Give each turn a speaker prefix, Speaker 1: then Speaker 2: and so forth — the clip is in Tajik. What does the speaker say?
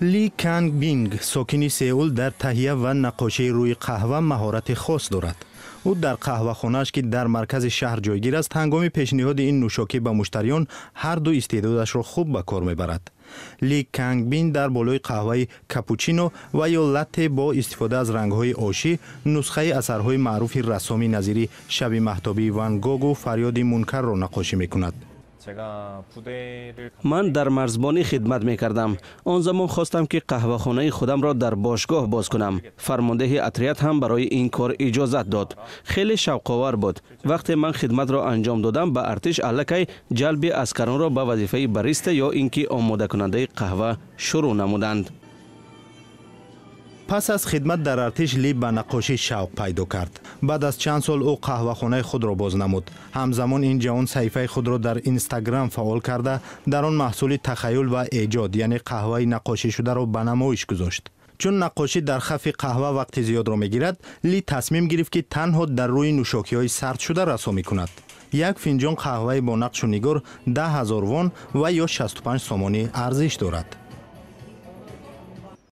Speaker 1: Ли Канг Бинг, сокини Сеул, дар таҳия ва наққошии рӯи қаҳва маҳорати хос дорад. Ӯ дар қаҳвахонааш, ки дар маркази шаҳр ҷойгир аст, ҳангоми пешниҳоди ин нӯшокӣ ба муштариён ҳарду истеъдодашро хуб ба кор мебарад. Ли Кангбин дар болои қаҳваи капучино ва ё латте бо истифода аз рангҳои ошӣ нусхаи асарҳои маъруфи рассоми назири «Шаби маҳтобии Ван Гогу» «Фарёди Мункарро» наққошӣ мекунад.
Speaker 2: Ман дар марзбонӣ хидмат мекардам. Он замон хостам, ки қаҳвахонаи худамро дар бошгоҳ боз кунам. Фармондеҳи отряд ҳам барои ин кор иҷозат дод. Хеле шавқовар буд. Вақте ман хидматро анҷом додам, ба артиш аллакай ҷалби аскаронро ба вазифаи бариста ё ин ки омодакунандаи қаҳва шурӯъ намуданд.
Speaker 1: Пас аз хидмат дар артиш Ли ба наққошӣ шавқ пайдо кард. Баъд аз чанд сол ӯ қаҳвахонаи худро боз намуд. Ҳамзамон ин ҷавон саҳифаи худро дар Инстаграм фаъол карда, дар он маҳсули тахаюл ва эҷод, яъне қаҳваи наққошишударо ба намоиш гузошт. Чун наққошӣ дар хафи қаҳва вақти зиёдро мегирад, Ли тасмим гирифт, ки танҳо дар рӯи нӯшокиҳои сардшуда рассомӣ кунад. Як финҷон қаҳваи бо нақшу нигор 10 000 вон ва ё 65 сомонӣ арзиш дорад.